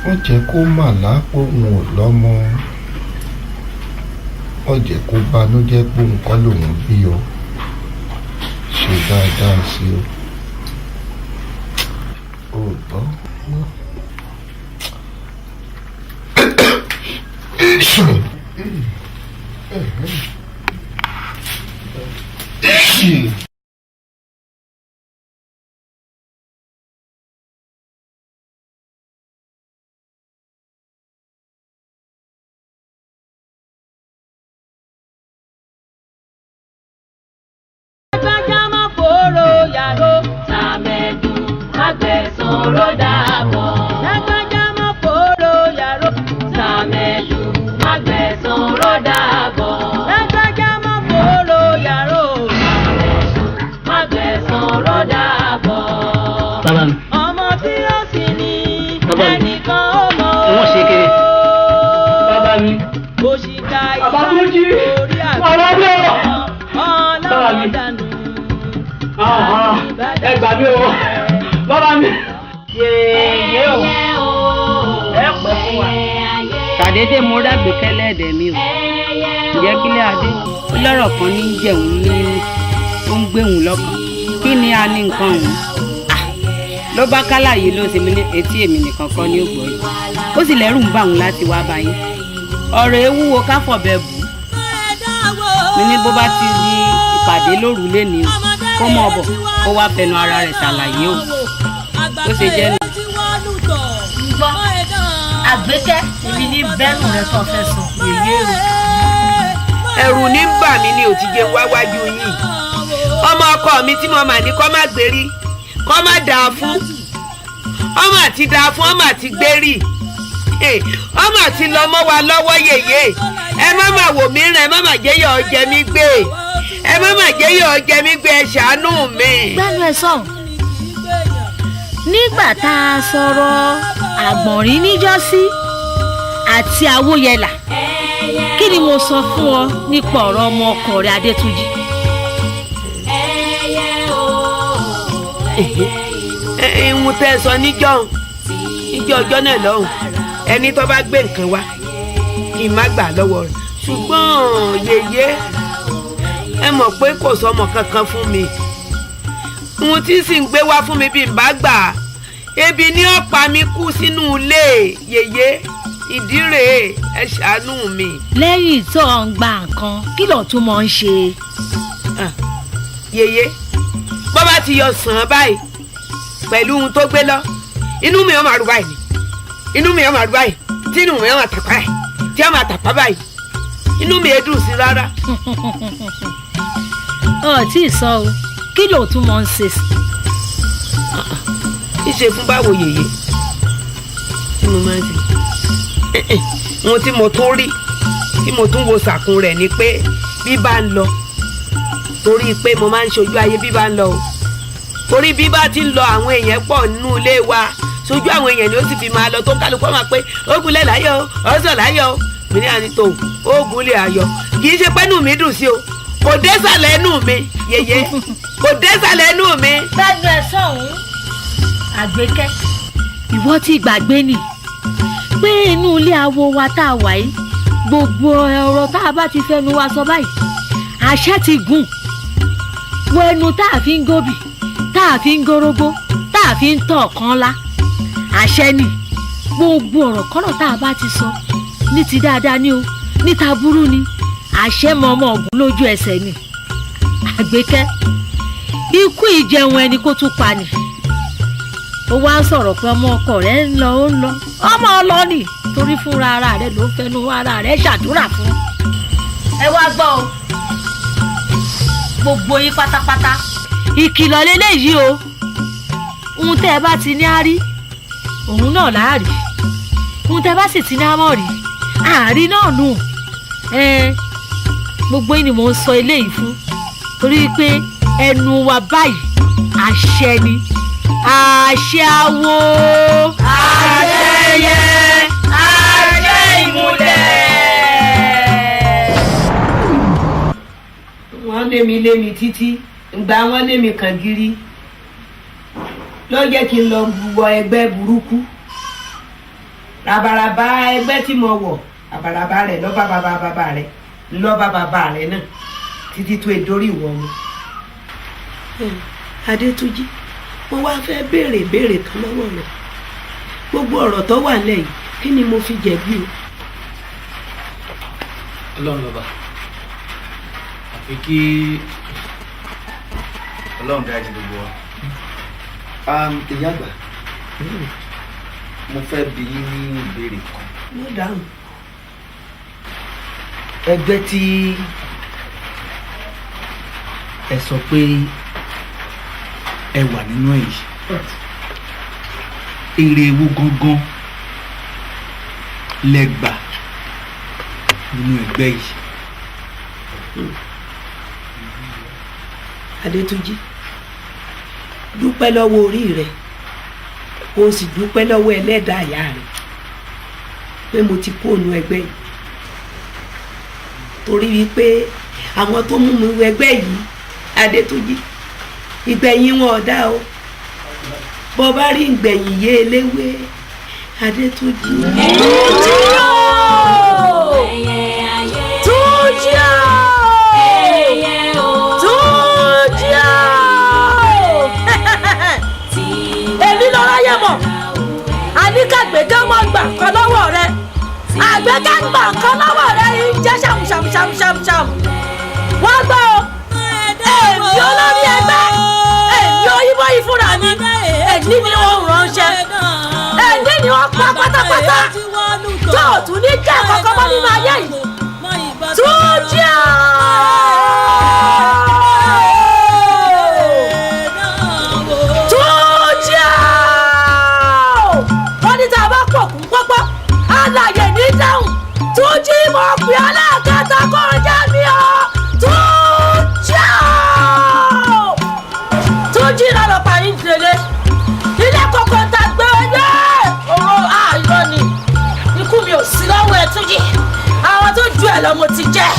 Ó jẹ́ kó mà lápò òun ò lọ́mọ, ó jẹ́ kó banújẹ́ pé òun kọ́ lòun bí o. Ṣe dáadáa sí o. Ò gbọ́. Lágbájá má fòrò yàrá. Tàmẹ̀dù agbẹ̀sọ̀rọ̀ dàbọ̀. Lágbájá má fòrò yàrá. Tàmẹ̀dù agbẹ̀sọ̀rọ̀ dàbọ̀. Lágbájá má fòrò yàrá. Ẹ gbà mí o, bàbá mi. Yèyé o, ẹ pẹ́ fún wa. Ṣàdédé mo rágbé kẹ́lẹ́ ẹ̀dẹ̀ mi o. Ǹjẹ́ kílẹ̀ adé ó lọ́rọ̀ kan ní jẹ̀hún nínú ó ń gbéhùn lọ́kàn. Kí ni a ní nǹkan ọ̀hún? Ló bá kálá yìí ló ṣe mí ní etí èmi nìkan kọ́ ní ògbọ́ yìí. Ó sì lẹ́rù ń bà òun láti wá bá yín. Ọ̀rọ̀ ewúwo káfọ̀bẹ bù. Mi ní bó bá ti di ìpàdé lóru lénìí o, kó mọ̀ bọ̀ kó wá fẹnu ara rẹ̀ ṣàlàyé o. Ó ṣe jẹ́ nù. Gbọ́ Àgbékẹ́, èmi ní bẹ́ẹ̀nù rẹ tó fẹ́ sọ. Yèyé o, ẹ̀rù ní bà mí ní òtíje wá wájú yìí. Ọmọ ọkọ mi tí mo mà ní kọ́ má gbérí, kọ́ má dáa fún, ọmọ àti dáa fún, ọmọ àti gbérí, ọmọ àti lọ mọ́ wa lọ́wọ́. Yèyé, ẹ má má wò mí rìn, ẹ má má jẹ́ yọ̀ ọ́ jẹ mí gbé, ẹ má má jẹ́ yọ̀ ọ́ jẹ mí gbé, ẹ ṣàánú mi. Gbẹ́nu ẹ sọ̀hún. Nígbà tá a sọ̀rọ̀ àgbọ̀nrín níjọ́sí àti Awóyẹlà, kí ni mo sọ fún ọ nípa ọ̀rọ̀ ọmọ ọkọ rẹ Adétúnjì? Ìhun tẹ́ ẹ sọ níjọ́ níjọ́ ọjọ́ náà lọ́hùn, ẹni tó bá gbé nǹkan wá kí n má gbà lọ́wọ́ rẹ̀. Ṣùgbọ́n yèyé, ẹ mọ̀ pé kò sọmọ kankan fún mi. Ohun tí sì ń gbé wá fún mi bí n bá gbà á, ebi ní ó pa mi kú sínú ilé. Yèyé, ìdí rèé, ẹ ṣàánú mi. Lẹ́yìn tó ń gba nǹkan, kí ló tún mọ̀ ń ṣe? Yèyé, bó bá ti yọ sàn án báyìí pẹ̀lú ohun tó gbé lọ, inú mi ó máa rú báyìí ni, inú mi ó máa rú báyìí, tí inú mi ó máa tàpá ẹ̀ tí ó máa tàpá báyìí, inú mi ò dùn sí rárá. Ọ tí ì sọ o, kí ló tún mọ̀ ń ṣe? Ṣíṣe fún báwo yèyé? Tí mo máa ń ṣe, ohun tí mo tún rí tí mo tún wo sàkún rẹ̀ ni pé bí bá ń lọ, torí pé mo máa ń ṣojú ayé bí bá ń lọ o, torí bí bá ti ń lọ àwọn èèyàn pọ̀ nínú ilé wa, ṣojú àwọn èèyàn ni ó sì fi máa lọ, tó kálukú máa pé ogunlẹ̀ láyọ̀ o, ọ̀sán láyọ̀ o. Mi ní àní tó ogunlẹ̀ ayọ̀, kì í ṣe pé inú mi dùn sí o, kò désàlẹ̀ inú mi yèyé, kò désàlẹ̀ inú mi. Gbẹ́nu ẹ sọ̀hún Àgbékẹ́, ìwọ ti gbàgbé ni pé inú ilé awo wa tá a wà yìí, gbogbo ọ̀rọ̀ tá a bá ti fẹnu wa sọ báyìí, àṣẹ ti gùn wọ ẹnu tá a fi ń góbì, tá a fi ń górógbó, tá a fi ń tọ̀ kan lá, àṣẹ ni. Gbogbo ọ̀rọ̀ kọ́rọ̀ tá a bá ti sọ, ní ti dáadáa ni o, ní ta burú ni, àṣẹ mọ ọmọ ọ̀gùn lójú ẹsẹ̀ ni. Àgbékẹ́, ikú ìjẹun ẹni kó tún pa ni. Ó wá ń sọ̀rọ̀ pé ọmọ ọkọ rẹ̀ ń lọ, ó ń lọ, ọmọ ọlọ́ọ̀nì, torí fúnra ara rẹ̀ ló ń fẹnu ara rẹ̀ ṣàdúrà fún. Ẹ wá gbọ́ o, gbogbo yín pátápátá, ìkìlọ̀ lélẹ́yìí o. Ohun tẹ́ ẹ bá ti ní á rí, òun náà láàrí. Ohun tẹ́ ẹ bá sì ti ní á mọ̀ rí, àárí náà nù. Gbogbo yín ni mò ń sọ eléyìí fún, torí pé ẹnu wa báyìí àṣẹ ni, àṣẹ awo, àṣẹ yẹ, àṣẹ ìmùlẹ̀. Wọ́n lé mi lé mi títí ìgbà wọ́n lé mi kàn gírí ló jẹ́ kí n lọ wọ ẹgbẹ́ burúkú rabaraba. Ẹgbẹ́ tí mo wọ̀, rabaraba rẹ̀ lọ́ba bàbá bàbá rẹ̀ lọ́ba bàbá rẹ̀ náà títí tó edórí ìwọ wọn. Adétúnjí, mo wá fẹ́ béèrè béèrè kan lọ́wọ́ rẹ̀. Gbogbo ọ̀rọ̀ tó wà nílẹ̀ yìí, kí ni mo fi jẹ̀bi o? Ọlọ́run lọ́ba, àfi kí Ọlọ́run dájú gbogbo wa. Ìyá àgbà, mo fẹ́ bi yín ní ìbéèrè kan. Mo dáhùn. Ẹgbẹ́ tí ẹ sọ pé ẹ wà nínú ẹ̀ yìí, èrè wo gangan lẹ gbà nínú ẹgbẹ́ yìí? Adétúnjí, dúpẹ́ lọ́wọ́ orí rẹ̀, kó o sì dúpẹ́ lọ́wọ́ ẹlẹ́dàá ìyá rẹ̀ pé mo ti kó ònú ẹgbẹ́ yìí, torí wípé àwọn tó mú mi wọ ẹgbẹ́ yìí Adétúnjì, ìgbẹ̀yìn wọn ọ̀dá o. Bọ́ bá rí ìgbẹ̀yìn yé eléwé, Adétúnjì. Túnjí o! Túnjí o! Túnjí o! Èmi lọ ráyè mọ̀, àníkàgbẹ́kẹ́ mọ̀ gbà kan lọ́wọ́ rẹ, àgbẹ̀kẹ́ gbà kan lọ́wọ́ rẹ yìí ń jẹ́ ṣàmùṣàmùṣàmùṣàmù. Wọ́n gbọ́ o, èmi olórí ẹgbẹ́, èmi òyìnbó yìí fúnra mi, èmi ni wọ́n ránṣẹ́, èmi ni wọ́n pa pátápátá, tó o tún ní jẹ́ kọ́kọ́ mọ́ nínú ayé yìí. Túnjí o! Túnjí o! Wọ́n ní tá a bá pọ̀ kún pọ́pọ́, alàyè ní dáhùn. Túnjí mo pè ọ́ lẹ́ẹ̀kẹta kó o jẹ́ mi o! Túnjí o! Túnjí lọ́lọ́ parí ń tẹ̀lé. Ilé kọ̀ọ̀kan ta gbé yé! Òró àìrọ́ ni. Ikú mi ò sí lọ́wọ́ ẹ Túnjí. Àwọn tó ju ẹ̀ lọ mo ti jẹ́.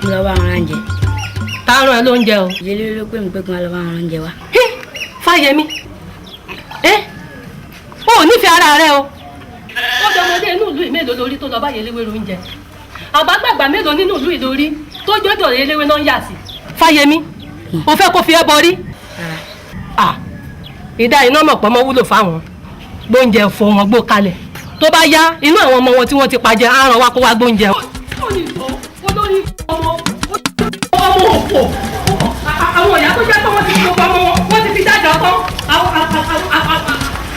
Mo lọ bá àwọn oúnjẹ. Ta rán ẹ lóúnjẹ o. Ìyẹlé ló pè mí pé kí n lọ bá àwọn oúnjẹ wa. Fáyẹmí, ẹ o ò nífẹ̀ẹ́ ara rẹ o. Ó dọmọdé inú ìlú yìí mélòó lórí tó lọ bá yẹléwé oúnjẹ, àbágbàgbà mélòó nínú ìlú yìí lórí tó jọjọ yẹléwé náà ń yà sí. Fáyẹmí, o fẹ́ kó fi ẹ́ bọrí. Ìdá iná mọ̀ pọ́nmọ́ wúlò fáwọn gbóúnjẹ fò wọn gbó kalẹ̀, tó bá yá inú àwọn ọmọ wọn tí wọ́n ti pajẹ á ràn wá kó wá gbóúnjẹ. Ọmọ òfò, àwọn ìyá tó jẹ́ pé wọ́n ti fi gbogbo ọmọ wọn, wọ́n ti fi dájọ́ tán,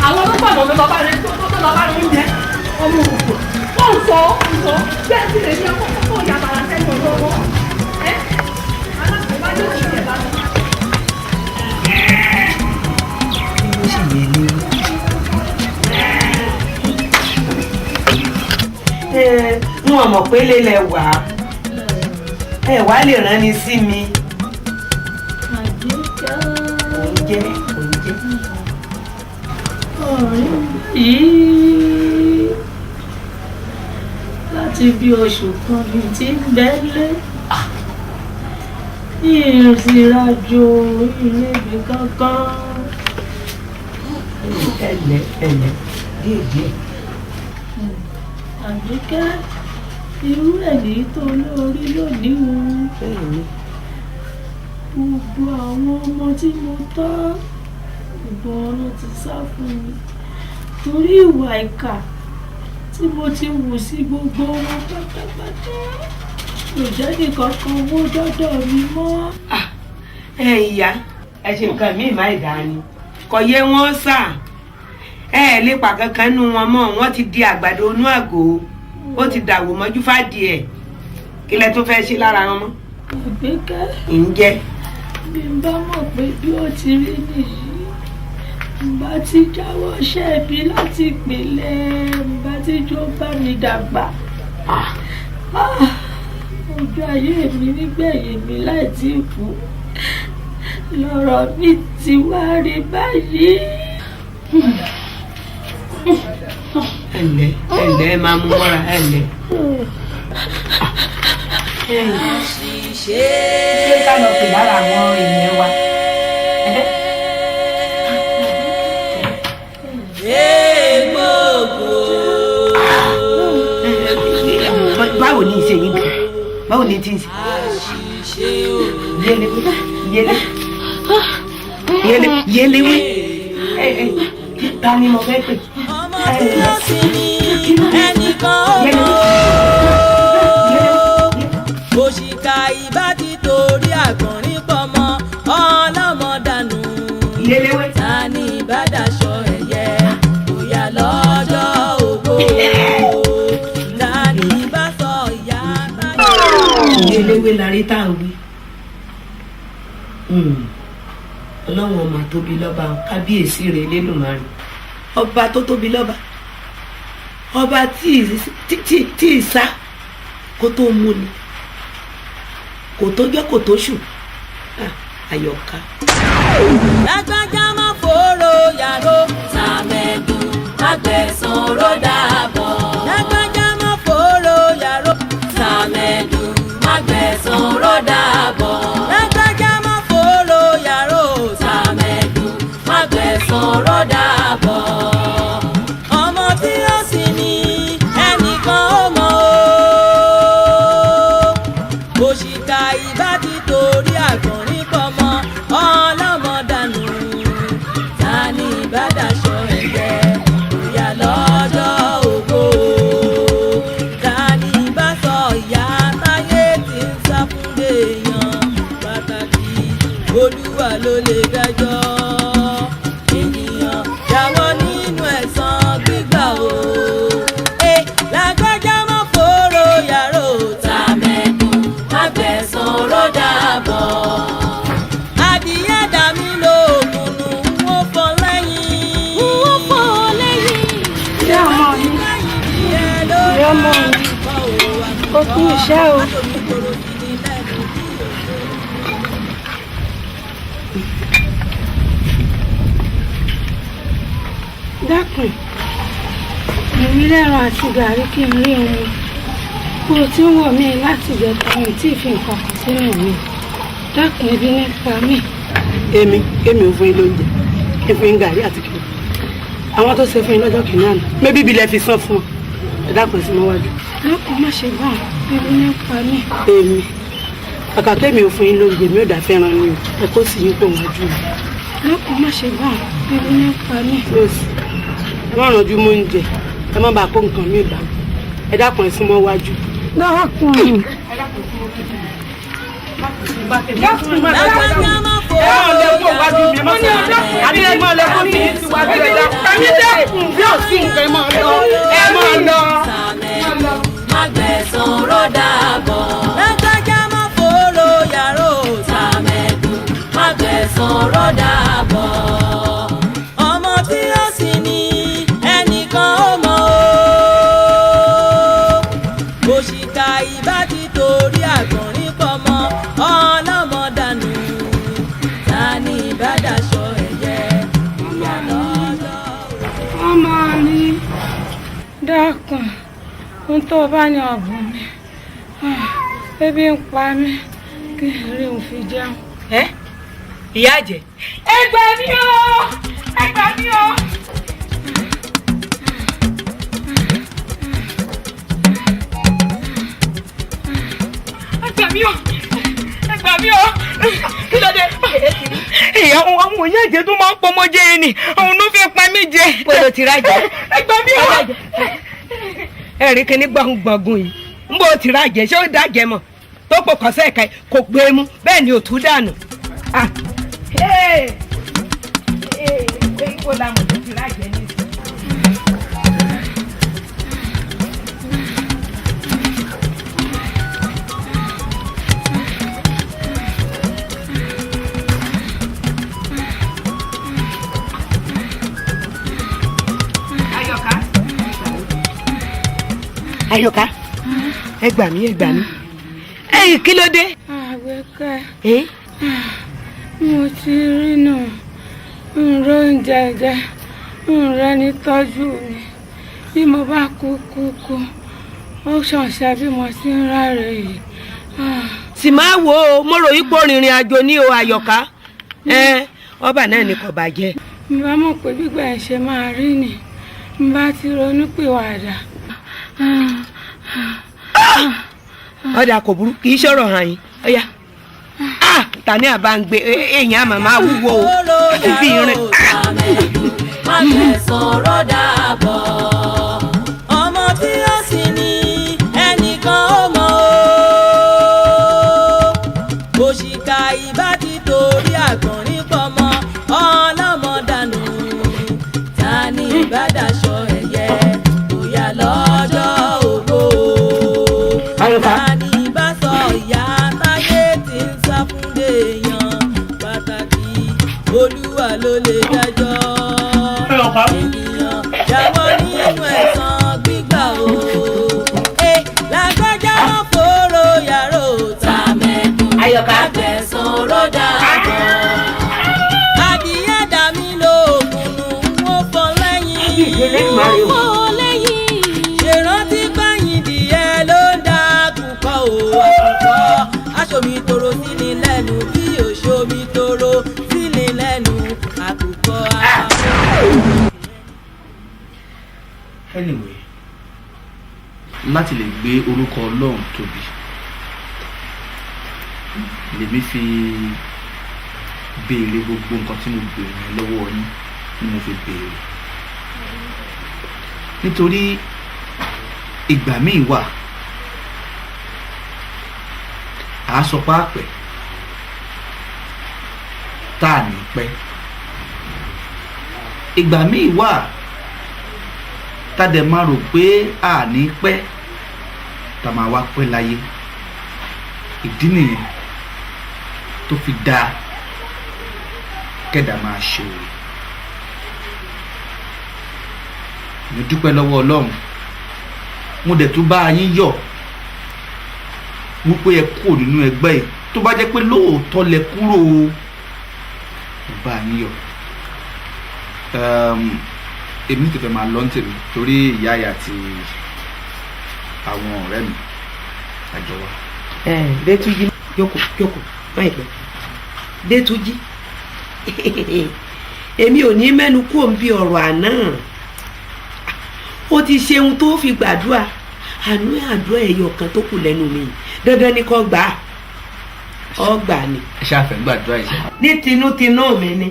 àwọn tó pàmò ló lọ́ba rẹ tó lọ́ba rẹ oúnjẹ. Ọmọ òfò, wọ́n ń sọ ń sọ bẹ́ẹ̀ sì lè ní ọkọ̀ kó ya bàrà sẹ́nu ọ̀dọ́ wọn. Ẹ́ alákòóbá yóò ṣe ẹ̀ bá lọ. Ó sì yẹ léwu. N ò mọ̀ pé lélẹ̀ wá, ẹ wá lè rán ni sí mi. Òun jẹ́, òun jẹ́. Ọ̀rẹ́ yìí, láti bí oṣù kan mi ti ń bẹ́lẹ̀, ìrìnàjò ilébi kankan. Ẹlẹ ẹlẹ, díẹ̀ díẹ̀. Àbíkẹ́, irú ẹ̀ní tó lórí lónìí o. Gbogbo àwọn ọmọ tí mo tọ́, gbogbo wọn ló ti sá fún mi torí ìwà ìkà tí mo ti wù sí gbogbo wọn pátápátá. Kò jẹ́ nìkankan owó dọ́dọ̀ mi mọ́. Ẹ ìyá, ẹ ṣe nǹkan míì má ìdá ni kò yé wọn sà, ẹ ẹ lè pa kankan nú wọn mọ́, wọn ti di àgbàdo inú àgò, ó ti dàwó mọ́jú fàdí ẹ̀, kí lẹ tó fẹ́ ṣe lára wọn mọ́. Àgbékẹ́, ǹjẹ́ bí n bá mọ̀ pé bí ó ti rí nìyí, n bá ti jáwọ́ iṣẹ́ mi láti ìpìlẹ̀, n bá ti jó bá mi dàgbà. Ojú ayé mi nígbẹ̀yìn mi láì tí ì kú lọ́rọ̀ mi ti wá rí báyìí. Ẹ̀lẹ́ ẹ̀lẹ́, ẹ máa mú mọ́ra ẹ̀lẹ́. Àṣìṣe. Ṣé ká lọ pè lára àwọn èèyàn wa? Báwo ni ìṣe yín gan? Báwo ni tí ń ṣe? Yẹlẹwé, yẹlẹ yẹlẹ yẹlẹwé, ta ni mo fẹ́ pè? Ọmọ tí ó sì ní ẹnìkan ó mọ̀ ó. Òṣìkà ìbá ti torí àgbọ̀nrín pọ̀ mọ́ ọlọ́mọ dànù. Yẹlẹwé. Ta ni ìbádàṣọ ẹ̀yẹ bóyá lọ́jọ́ ògbó? Ta ni ìbá sọ ìyá táyà? Yẹlẹwé la rí tá à ń wí. Ọlọ́run ọmọ tóbi lọ́ba, kábíyèsí rẹ̀ lẹ́dùnmarè, ọba tó tóbi lọ́ba, Ọba tí ì sá kó tó mú ni, kò tójọ́ kò tóṣù. Àyọ̀ká. Lágbájá má fòrò yàrá sàmẹ́dù má gbẹ̀sán dàbọ̀. Lágbájá má fòrò yàrá sàmẹ́dù má gbẹ̀sán dàbọ̀. Lágbájá má fòrò yàrá sàmẹ́dù má gbẹ̀sán dàbọ̀. Ọmọ tí ó sì ní ẹnìkan ó mọ̀ o. Òṣìkà ìbá ti torí àgbọ̀nrín pọmọ ọlọ́mọ dànù. Ta ni ìbádàṣọ ẹ̀yẹ òyà lọ́jọ́ ògo? Ta ni ìbá sọ ìyá táyé tí ń sá fún èèyàn pàtàkì? Olúwa ló lè dájọ́. Ènìyàn jáwọ́ nínú ẹ̀san gbígbà o. Lágbájá má fòrò yàrá o. Tàmẹ̀dù má gbẹ̀san rọ́dà bọ̀. Adìyẹ dà mí lóògùn nù, ó fọ́ lẹ́yìn. Ó fọ́ lẹ́yìn. Ìyá ọmọ mi, ìyá ọmọ mi, ó kú iṣẹ́ o. Dákun, èmi lẹ́ran àti gàrí kí n rí omi. Bó o ti ń wọ̀ mí láti ìjẹta, mi tí ì fi nǹkan kan sínú mi. Dákun, ebi nípa mi. Èmi ò fún yín lóúnjẹ, kí n fún yín gàrí àti kìnnìún. Àwọn tó ṣe fún yín lọ́jọ́ kìnnìún àná, mébí ibi lẹ fi san fún ọ. Ẹ dákun, sí mọ́ wájú. Dákun, má ṣe bá ebi nípa mi. Èmi kàkà kémi ò fún yín lóúnjẹ, mi ò dá fẹ́ràn ni o. Ẹ kó sì yín pò wájú mi. Dákun, má ṣe bá ebi nípa mi. Yóò sì ẹ má rànjú mọ́ oúnjẹ, ẹ má bàa kó nǹkan mi bá. Ẹ dákun, ẹ súnmọ́ wájú. Dákun. Lágbájá má fòrò yàrá má gbẹ̀san rọ́dà bọ̀. Lágbájá má fòrò yàrá o. Tàmẹ̀dù má gbẹ̀san rọ́dà bọ̀. Ọmọ tí ó sì ní ẹnìkan ó mọ̀ o. Òṣìkà ìbá ti torí àgbọ̀nrín pọmọ ọlọ́mọ dànù. Ta ni ìbádàṣọ ẹ̀yẹ ìyá lọ́jọ́? Ọmọ mi, dákun, ohun tó bá ní ọ̀bùn mi. Ebi ń pa mí, kí n rí òun fi jẹun. Ẹ ìyá àjẹ́. Ẹ gbà mí o, ẹ gbà mí o. Ẹ gbà mí o, ẹ gbà mí o. Kí ló dé? Ìyá, àwọn ìyá àjẹ́ tó máa ń pọmọ jẹ ni, àwọn ló fẹ́ pa mí jẹ. Pé o ti rájẹ. Ẹ gbà mí o. Ẹ̀rí kìíní gbọ̀ngbọ̀ngùn yìí ń bó ti rájẹ, ṣé ó dájẹ mọ̀ tó pò kọ́sẹ́ ẹ̀ka kò gbé mú bẹ́ẹ̀ ni ò tú dànù. Ah, hey, hey, ibo la mọ̀ tó ti rájẹ ní ìsìn. Àyọ̀ká. Àyọ̀ká, ẹ gbà mí, ẹ gbà mí. Ẹ̀yin, kí ló dé? Àgbẹ̀kẹ́, mo ti rí nù, n ro oúnjẹ jẹ, n rẹni tọ́jú mi. Bí mo bá kú kú kú, ó ṣànṣẹ́ bí mo ti ń ráre yìí. Sì máa wo o, mo rò yípo rìnrìn àjò ní o, Àyọ̀ká. Ẹ ọba náà ni kò bàjẹ́. N bá mọ̀ pé gbígbà ẹ̀ ṣe máa rí ni, n bá ti ronú pìwàdà. Ọ̀dà kò burú, kì í ṣọ̀rọ̀ hàn yín. Ọ̀yà, ta ni àbá ń gbé èèyàn àmà máa wúwo o àti bí irin. Má gbẹ̀san rọ́dà bọ̀. Ọmọ tí ó sì ní ẹnìkan ó mọ̀ o. Òṣìkà ìbá ti torí àgbọ̀nrín pọmọ ọlọ́mọ dànù. Ta ni ìbádàṣọ ẹ̀yẹ òyà lọ́jọ́ ògo? Àyọ̀ká. Ta ni ìbá sọ ìyá táyé tí ń sá fún èèyàn pàtàkì? Olúwa ló lè dájọ́. Ènìyàn jáwọ́ nínú Anyway, láti lè gbé orúkọ Ọlọ́run tóbi lèmi fi béèrè gbogbo nǹkan tí mo béèrè yẹn lọ́wọ́ yín ni mo fi béèrè, nítorí ìgbà míì wà à á sọ páàpẹ́ tá à ní pẹ́, ìgbà míì wà tá a dẹ̀ máa rò pé à ní pẹ́, tá a máa wá pẹ́ láyé. Ìdí nìyẹn tó fi dáa kẹ́dà máa ṣe òye. Mo dúpẹ́ lọ́wọ́ Ọlọ́run, mo dẹ̀ tún bá yín yọ̀ wípé ẹ kúrò nínú ẹgbẹ́ yìí. Tó bá jẹ́ pé lóòótọ́ lẹ kúrò o, mo bá yín yọ̀. Èmi ti fẹ́ máa lọ ní tèmi torí ìyá ìyá àti àwọn ọ̀rẹ́ mi àjọ wa. Ẹ Détúnjí, jókòó jókòó máìpẹ́. Détúnjí, èmi ò ní mẹ́nu kúrò ń bí ọ̀rọ̀ àná. Ó ti ṣe ohun tó fi gbàdúrà àánú, àdúrà ẹ̀yọ kan tó kù lẹ́nu mi, dandan ni kò gbà á, ọ gbà ni. Ẹ ṣáà fẹ́ gbàdúrà yìí. Ní tinútinú mi ni,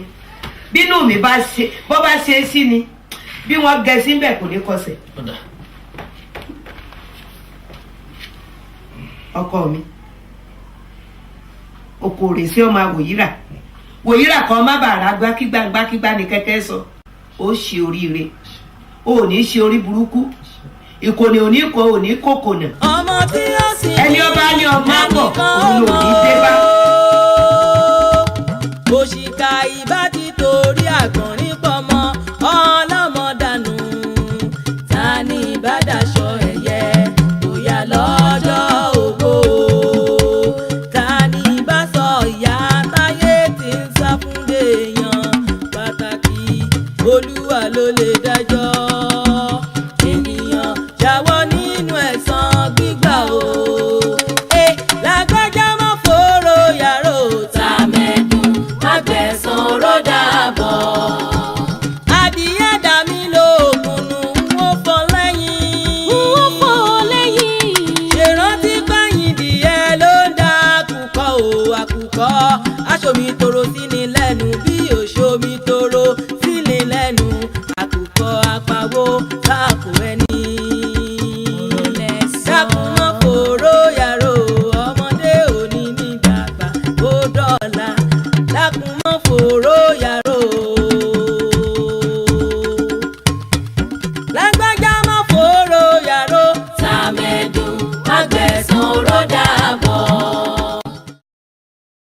bínú mi bá ṣe bọ́ bá ṣe é sí ni, bí wọ́n gẹ síbẹ̀ kò ní kọsẹ̀. Ọkọ mi, oko rè sí ọmọ àwòyíra wòyíra kan má bàa rà gbákígbá gbákígbá ní kẹ̀kẹ́ sọ. Ó ṣe oríire, ó ní ṣe orí burúkú, ìkòní òní kò òní kòkònà. Ọmọ tí ó sì ẹni ọba ní ọmọ àbọ̀ òun ò ní dé bá.